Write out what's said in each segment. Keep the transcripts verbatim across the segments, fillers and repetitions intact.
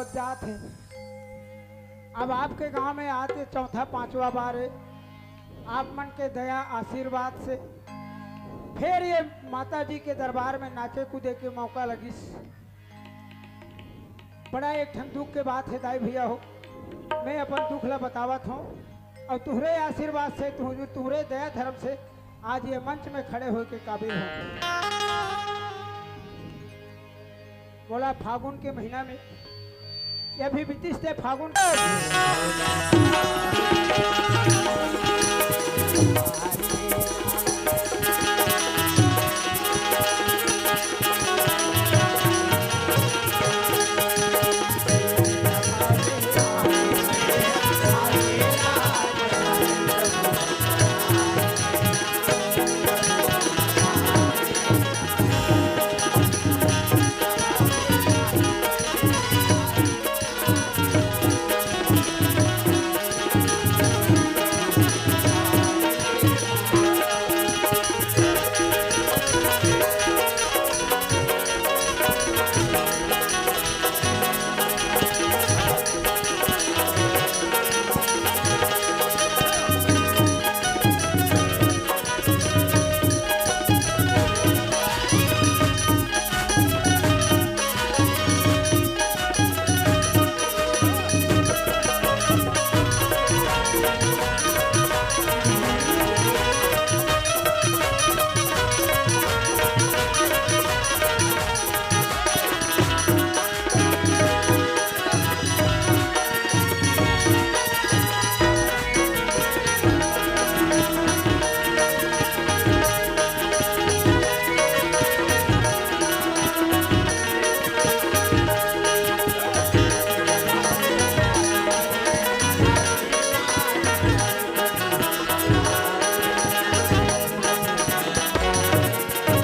जात हे। अब आपके गांव में आते चौथा पांचवा बार हे। आप मन के दया आशीर्वाद से फेर ये माता जी के दरबार में नाचे कूदे के मौका लगिस। बड़ा एक ठन दुख के बात हे दाई भैया हो, मैं अपन दुख ला बतावत हंव अउ तुहरे आशीर्वाद से, तुहरे दया धर्म से आज ये मंच में खड़े होय के काबिल हंव। मोला फागुन के महीना में ये भी बीतिस ते फागुन।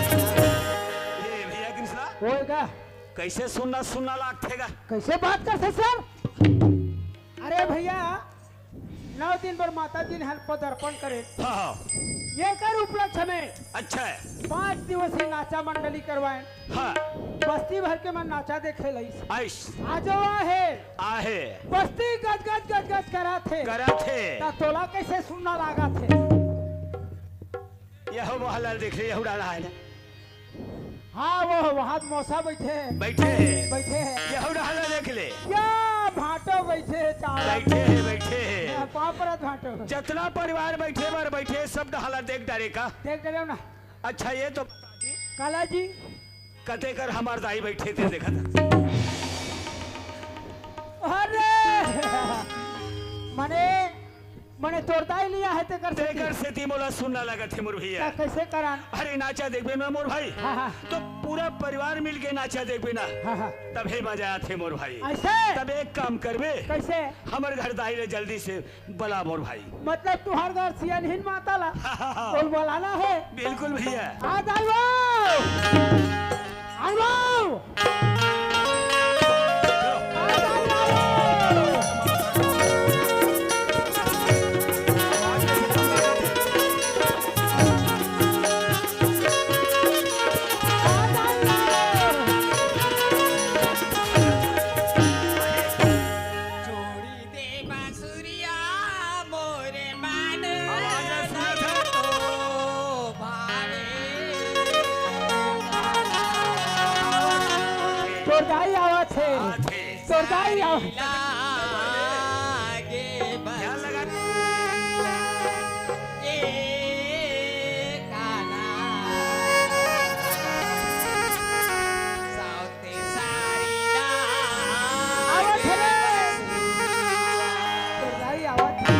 ए भैया कृष्णा, ओए का? कैसे सुनना सुनना लागथे गा? कैसे बात करथे सर? अरे भैया, नौ दिन बर माता जी ने हन पदर्पण करे। हाँ, हाँ। एकर उपलक्ष्य में अच्छा है। पांच दिवसीय नाचा मंडली करवाए। हाँ। बस्ती भर के मन नाचा देखे लइस। आइस। आजो आहे। आहे। बस्ती गजगज गजगज कराथे। कराथे। त तोला कैसे सुनना लागाथे? यह मोहल्ला देख ले, यहू डाला है ना। हाँ, वो वहाँ मौसा बैठे हे। बैठे हे। बैठे हे। यहू डाला देख ले। क्या भांटो बैठे हे, चावल। बैठे हे, बैठे हे। हाँ, पाँव परत भांटो। जतना परिवार बैठे बर बैठे, सब डाला देख डारे का। देख डारे ना। अच्छा, ये तो काला जी। कते कर हमार दाई बैठे थे, देखा था। अरे, मने मने तोर दाई लिया है तेकर सेती। तेकर सेती मोला सुनना लगत हे मोर भैया। त कैसे करान? अरे नाचा देखबे ना मोर भाई। हाँ, हाँ। तो पूरा परिवार मिल के नाचा देखबे ना। हाँ, हाँ। तभे मजा आथे मोर भाई। ऐसे? तब एक काम करबे। कैसे? हमर घर दाई ले जल्दी से बला मोर भाई। मतलब तुहर घर सियनहिन माता ला? हाँ, हाँ, हाँ। बोल बलाना हे। बिल्कुल भैया। आ दाई वो। आइलो। छोड़ी दे बांसुरिया मोरे मन आवाज सुनत हे। तो भावे। तोर दाई आवत हे। आवत हे। तोर दाई आवत हे। लागे बस ध्यान लगा। ए काना। आवत हे रे। तोर दाई आवत हे।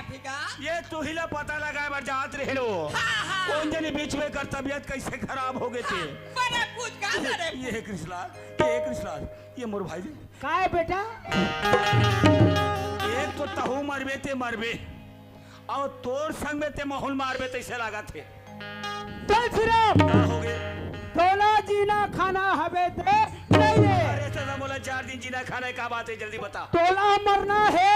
ठीक है। ये तुही ला पता लगाए बर जात रहे हो। हाँ, हाँ। कोन जनी बीच में कर तबियत कैसे खराब हो गए थे। हाँ, बने पूछ का करे। ये कृष्णलाल, ये कृष्णलाल, ये मोर भाई जी। काय बेटा? एक तो तहू मरबे ते मरबे, अउ तोर संग में ते महूँ ल मारबे तइसे लागत हे। तुलसीराम, का हो गे? तोला जीना खाना हवे ते नइ हे। अरे दादा, मोला चार दिन जीना खाना हे, का बात हे, जल्दी बता। तोला मरना हे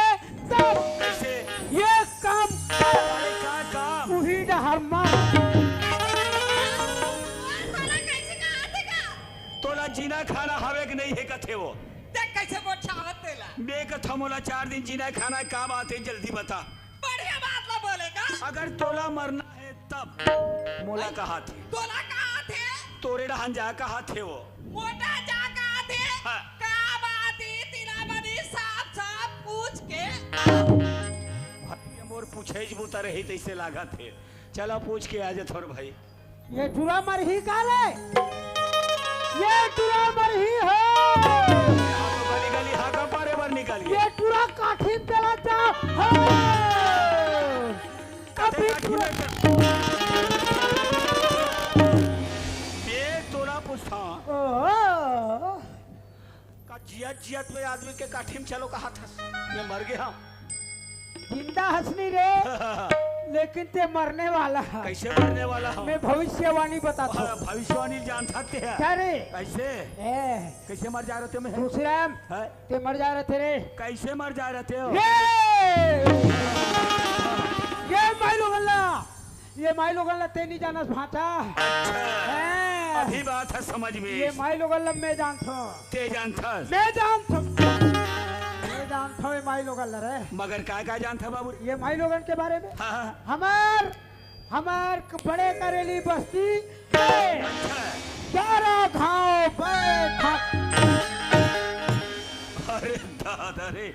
तब। कइसे? ये काम कर। अरे का काम? उही डहर मर। तोला जीना खाना हवे कि नइ हे कथे वो। देख कइसे गोठियावत तेला। मैं कथों मोला चार दिन जीना खाना हे, का बात हे, जल्दी बता। बढ़िया बात ला बोले का। अगर तोला मरना हे तब मोला कहा थे। तोला कहा थे? तोरे डहन जा कहा थे वो। मोटा जा कहा थे। हाँ। का बात हे, तिला बनी साफ साफ पूछ के। भाई, ये मोर पूछे ज बुता रही तइसे लागत हे। चला पूछ के आ जा थोर भाई। ये टुरा मरही का रे? ये टुरा मरही हो। गली गली हाका पारे बर निकल गया। ये टुरा काठी में चला जा हो। कते अभी काठी टुरा में चल-, ये तोला पूछता। ओहो। का जियत जियत में आदमी के काठी में चलो कहा था? मैं मर गया हूँ। जिंदा हस नहीं रे, लेकिन ते मरने वाला है। कइसे मरने वाला हूँ? मैं भविष्यवाणी बता था। भविष्यवाणी जानता ते है। क्या रे? कइसे? ए। कइसे मर जा रहे थे मैं? तुलसीराम, है? ते मर जा रहे थे रे। कइसे मर जा रहे थे हो? ये! ये माई लोगन ला, ये माई लोगन ला ते नहीं जानस भांचा। अच्छा। हैं। अभी बात है समझ में। ये माई लोगन ला मैं जानत हूँ। ते जानथस? मैं जानत हूँ। मैं जानत हूँ ये माई लोगन ला रे। मगर का का जानत है बाबू? ये माई लोगन के बारे में। हाँ, हाँ। हमार, हमार क-, बड़े करेली बस्ती के अच्छा। ग्यारह घाव बैठक। अरे दादा रे,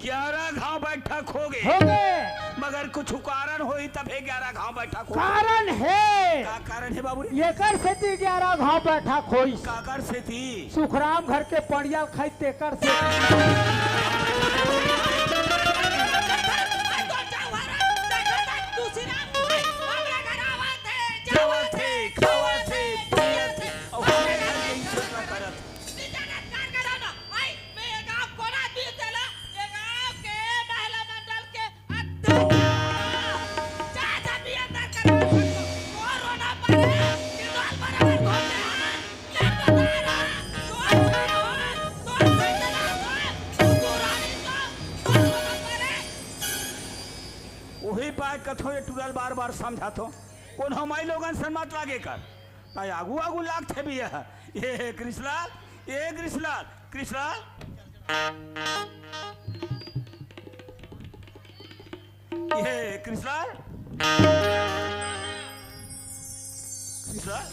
ग्यारह घाव बैठक हो गे। हो गे। मगर कुछ कारण होही तभे ग्यारह घाव बैठक हो गे। कारण हे। का कारण हे बाबू रे? एकर सेती ग्यारह घाव बैठक होइस। काकर सेती? सुखराम घर के पड़िया खाई तेकर सेती। जावत हे, खावत हे, पियत हे, अउ हमरे घर के इज्जत ला करत। मैं ये गांव कोना दी तेला, ये गांव के महिला मंडल के अध्यक्ष। जा, जा, भी अंदर कर सकतो। कोरोना परे, किंदल बराबर घोटे हैं। ये बता रहा, तो अच्छा हो, तो सही चला हो, तू बुरा नहीं तो, कोरोना परे। उही पाय कथो ये टुरा ल बार-बार समझाथो। कोनो माई लोगन सन मत लागे कर। ताई आगू आगू लागथे भी है। ये कृष्णलाल, ये कृष्णलाल, कृष्णलाल। ये कृष्णलाल। कृष्णलाल।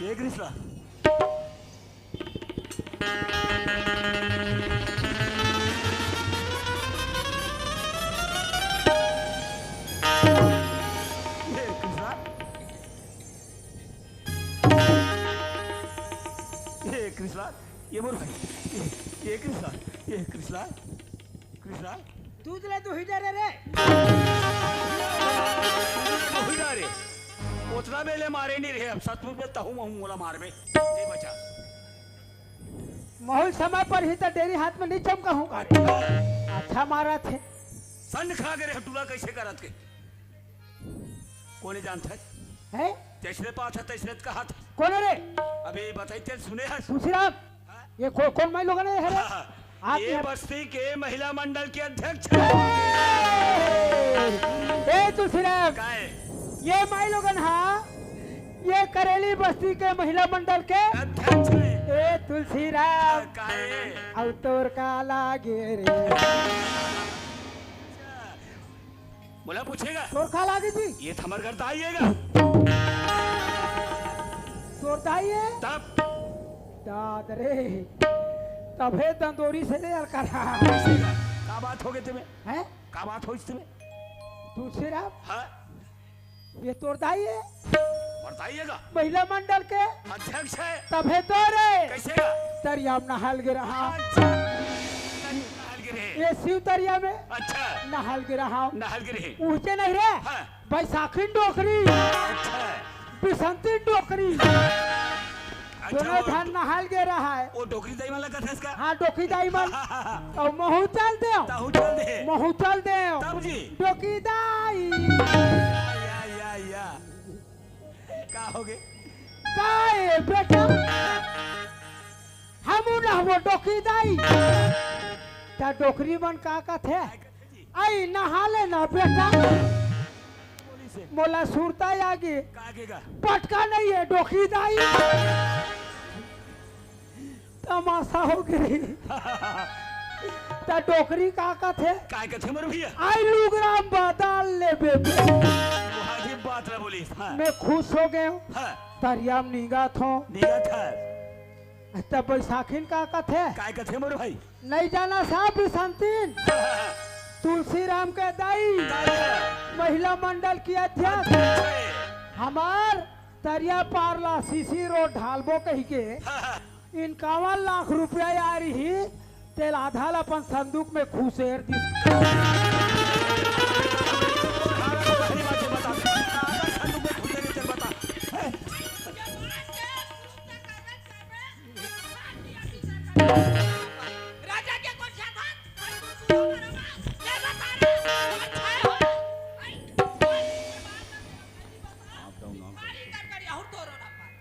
ये कृष्णलाल। ये कृष्णलाल। ये कृष्णलाल, ये मोर भाई, ये, ये कृष्णलाल, ये कृष्णलाल, कृष्णलाल। दूध ले दूही डरे रे। दूही डरे। ओतना बेले मारे नहीं रहे, अब सचमुच में तहूँ महूँ मोला मारबे। ए बचा। महूँ समय पर ही तो डेरी हाथ में नहीं चमका हूँ का। अच्छा मारा थे। संड खा के रे टूरा कैसे करत के। कोने जानत है? हैं? जैसने पात है, तैसने कहा था। कोने रे? अबे बताई तेल सुने हस? तुलसीराम, हाँ? ये को-, कोन माई लोगन हे रे? हाँ, हाँ। आप ये ये बस्ती के महिला मंडल के अध्यक्ष हैं। ए, ए, तुलसीराम, काहे? ये माई लोगन हा, ये करेली बस्ती के महिला मंडल के अध्यक्ष हैं। ए, तुलसीराम, हाँ, काहे? अउ तोर का लागे रे? मोला पूछेगा? तोर का लागे जी? ये तो हमर घर दाई हे गा। तोर दाई हे? तब? दाद रे, तभे दंदोरी से रे अलकरा। का बात हो गई तुम्हें? हैं? का बात होइस तुम्हें? तुलसीराम? हाँ? ये तोर दाई हे? मोर दाई हे गा? महिला मंडल के? अध्यक्ष हे। तभे तो रे। कैसे गा? तरिया में नहाल गे रहा। अच्छा। नहाल गे रहे। ये शिव तरिया में अच्छा। नहाल गे रहा। नहाल गे रहे। उहचे नहीं रे। हाँ। बैसाखिन डोकरी। अच्छा। बिसंतिन डोकरी। अच्छा, दोनों वो झन नहाल गे रहा है। वो डोकरी दाई मन ला कथस का? हाँ, डोकरी दाई मन। हाँ, हाँ, हाँ। अउ महू चल देव। तहू चल दे। महू चल देव। तब जी। डोकरी दाई। या, या, या। का होगे? का ए बेटा? हमू नहबो डोकरी दाई। त डोकरी मन का कथे? आई नहा ले ना बेटा। मोला सुरता आगे। का आगे का? पटका नहीं है डोकरी दाई। तमाशा हो गई। त डोकरी का कथे? काय कथे मोर भैया? आई लुगरा बदल ले बेबे। वहाँ की बात ना बोली। हाँ। मैं खुश हो गया हूँ। हाँ। तरिया में नींगा थो। नींगा था। त बैसाखिन का कथे? काय कथे मोर भाई? नहीं जाना साहब बिसंतिन। हाँ, हाँ, हाँ। तुलसी राम के दाई। दाई है। महिला मंडल की अध्यक्ष। अध्यक्ष है। हमार तरिया पार ला सीसी रोड ढालबो कही के हाँ, हाँ। इनकावन लाख रुपया आ रही, तेल आधा ला अपन संदूक में खुसेर दिस। राजा के कोन ख्यात है? ये बता रे, अच्छा है हो।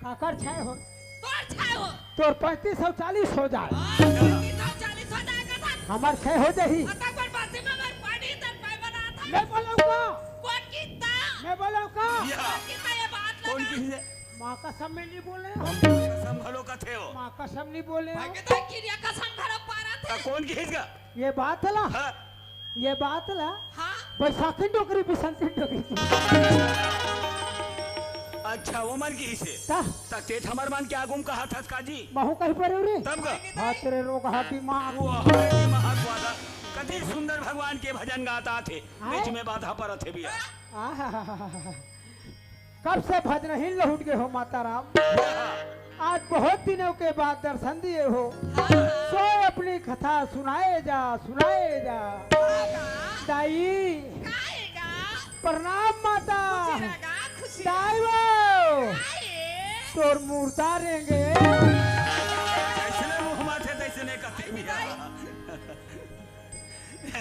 काकर छाय हो? तोर छाय हो। तोर पैंतीस सौ चालीस हो जाए। हाँ, पैंतीस सौ चालीस हो जाए का था। हमार छाय हो जाही। अतक बड़ बासी में अगर पानी तर पाए बना था। मैं बोलूँ का? कौन कितना? मैं बोलूँ का? या। कौन कितना ये बात कौन लगा? किहिस? माँ कसम मैं नहीं बोले। कसम घलो कथे हो। माँ कसम नहीं बोले। भाई के तो किरिया कसम घलो पारा थे। त कौन किहिस का? ये बात ला। हाँ। ये बात ला। हाँ। बैसाखी डोकरी, बिसंती डोकरी। अच्छा, वो मन किहिसे। का? त तेत हमर मन के आगू म कहा थस का जी? महू कही परे रे। तब का? हाँ, तेरे रोग हा दिमाग। वो हरे दिमाग वाला। कति सुंदर भगवान के भजन गात आथे। आय? बीच में बाधा परत हे भैया। आहा। कब से भजनहीन लहुट गए हो माता राम? आज बहुत दिनों के बाद दर्शन दिए हो। हाँ। सो अपनी कथा सुनाए जा, सुनाए जा। हाँ। दाई। गाएगा। प्रणाम माता। खुशी रहेगा, खुशी दाई वो। आए। तोर मुर्दा रेंगे। जैसने मुँह माथे तैसने कथे भैया।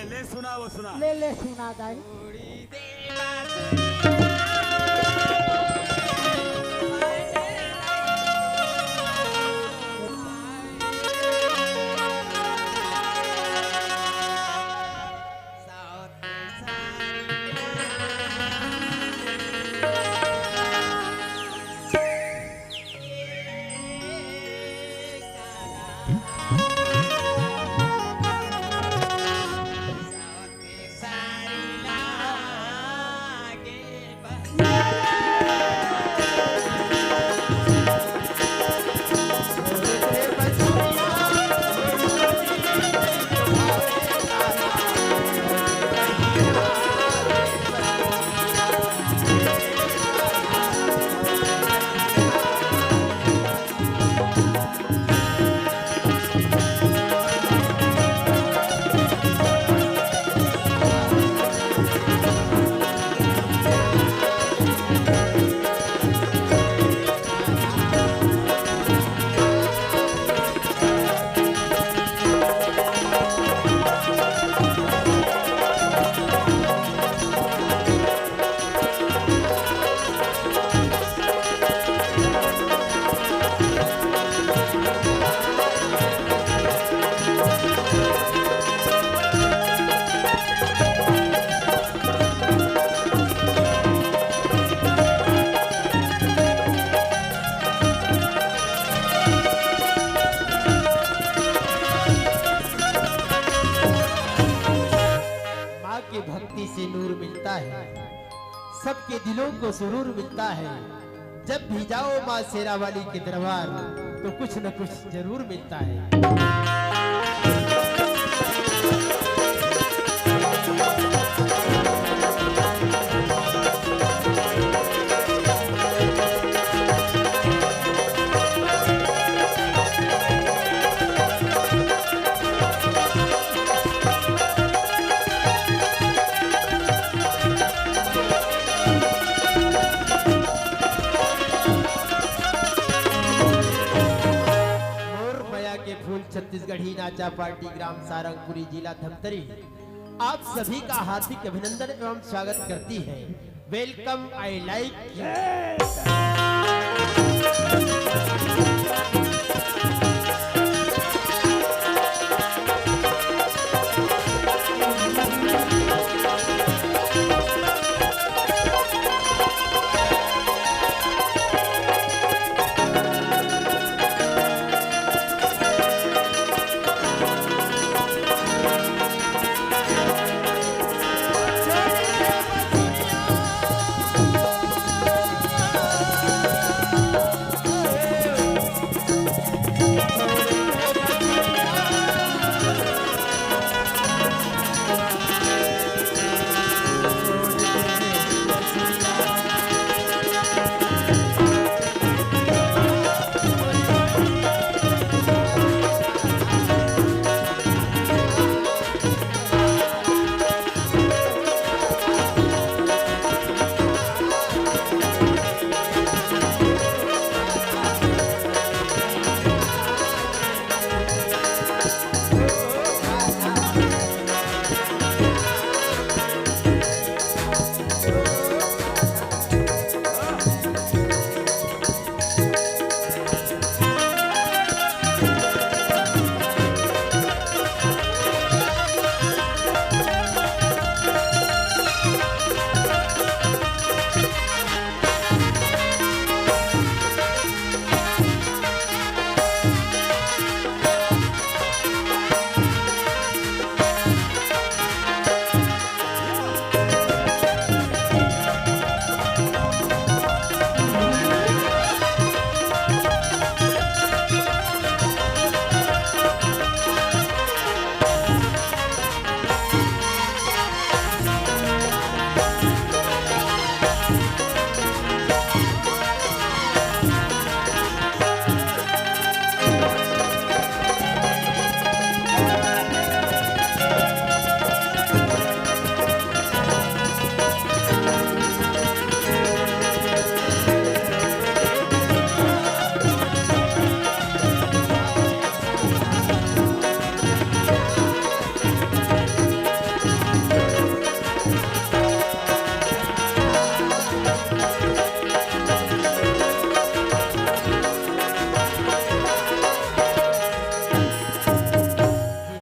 ले सुना, वो सुना। ले, ले सुना दाई। माँ की भक्ति से नूर मिलता है, सबके दिलों को सुरूर मिलता है। जब भी जाओ माँ शेरा वाली के दरबार, तो कुछ न कुछ जरूर मिलता है। ही नाचा पार्टी ग्राम सारंगपुरी, जिला धमतरी, आप सभी का हार्दिक अभिनंदन एवं स्वागत करती है। Welcome, I like you।